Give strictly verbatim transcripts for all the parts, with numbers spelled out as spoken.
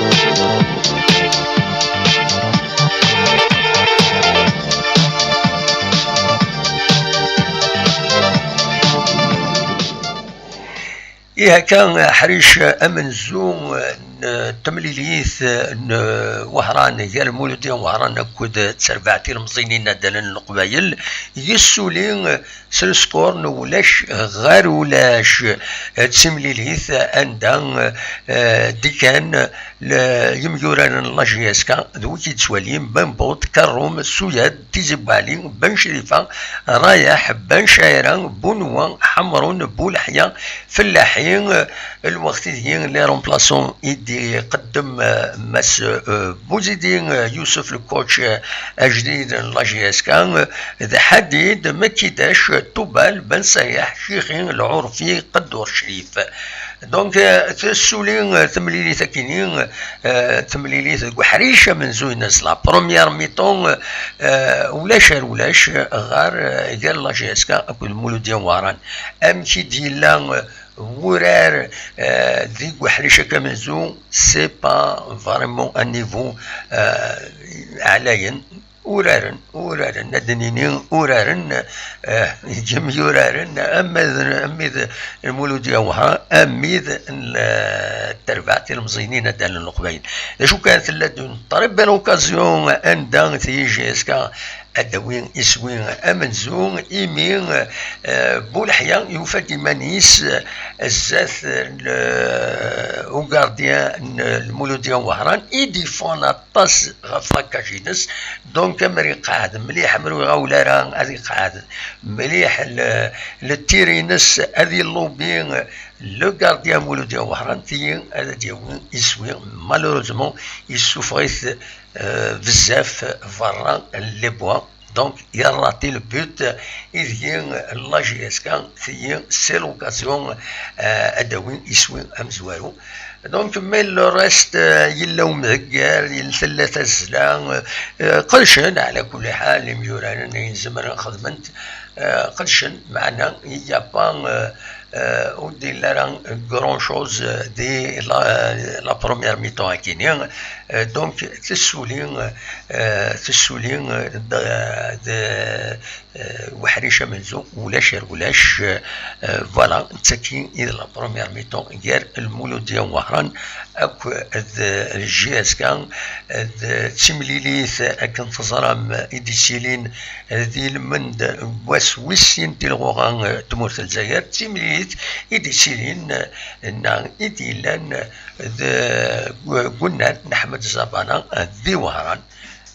Ihi akka, aḥric amenzu n temlilit n Wehran, gar Lmuludya n Wehran akked terbaɛt ilemẓiyen inaddalen n Leqbayel, yessuli s leskor n ulac ɣer ulac. D timlilit anda, eh, d-kkan l-, yemyuraren n la J S K d wid yettwalin: Ben Bud, Karum, Suyad, Tizi Bouali, Ben Crifa, Rayaḥ, Ben Caɛira, Bunwa, Ḥemrun, Buleḥya, Fellaḥi. Lweqt ideg les remplaçants i d-iqeddem, eh, Mass, eh, Bouzidi, eh, Youssouf, le coach, eh, ajdid n la J S K, eh, d Ḥadid, Mekidac, Toubal, Ben Sayaḥ, Cixi, Lɛurfi, Qeddur Crif. Donc, eh, tessuli, eh, temlilit akini, eh, temlilit deg uḥric amenzu-ines, la première mi-temps, eh, ulac ar ulac, eh, ɣer, eh, gar la J S K akked Muludya Wehran. Amek i d-yella, eh, wurar, eh, deg uḥric-agi amenzu, c'est pas vraiment un niveau, eh, ɛlayen. Uraren, uraren, ad d-nini uraren, eh, yemyuraren, ama d, ama d Lmuludya Wehran, ama d, eh, terbaɛt ilemẓiyen inaddalen n Leqbayel. D acu kan, tella-d une très belle occasion anda T J S K ad d-tawi iswi amenzu, imi, eh, Buleḥya yufa-d iman-is, eh, zdat, eh, le, u gardien n Lmuludya Wehran, i d-yeffɣen aṭas ɣef la cage-ines. Donc, amer iqeɛɛed mliḥ, amer ur iɣawel ara, ad iqeɛɛed mliḥ le, le tir-ines, ad ilubi le gardien Muludya Wehran, tigi ad d-yawi iswi. Malheureusement, yessufeɣ-it, euh, bezzaf berra les bois. Donc, yerrati le but, ideg la J S K, tigi, c'est l'occasion, euh, ad d-tawi iswi amezwaru. Donc, mais le reste, euh, yella umdegger, yella, tella tazzla, euh, euh, qedcen, ɛla kulli ḥal, imyuraren ayen zemren xedmen-t, euh, qedcen, meɛna, il y a pas, euh, euh, ur d-yelli ara grand chose, euh, di la, la première mi-temps akini. Euh, donc, tessuli, euh, tessuli, euh, de, de, euh, uḥric amenzu, ulac ar ulac, euh, voilà, d tagi i d la première mi-temps gar Lmuludya Wehran akked, euh, J S K, euh, d timlilit akken teẓram i d-yettilin, euh, di lmend n wass wis sin tilɣuɣa, euh, n tmurt n Lezzayer, d timlilit i d-yettilin, euh, neɣ i d-yellan, euh, d, euh, Gennad n Ḥmed Zabana, euh, di Wehran.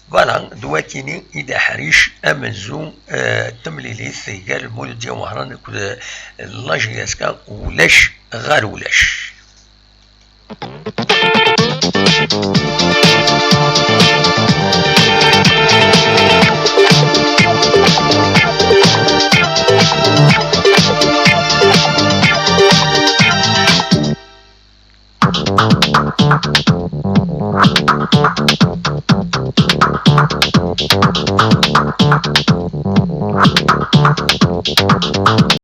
Voilà, d wakini i d aḥric amenzu, euh, n temlilit gar Lmuludya Wehran akked, euh, la J S K, ulac ɣer ulac.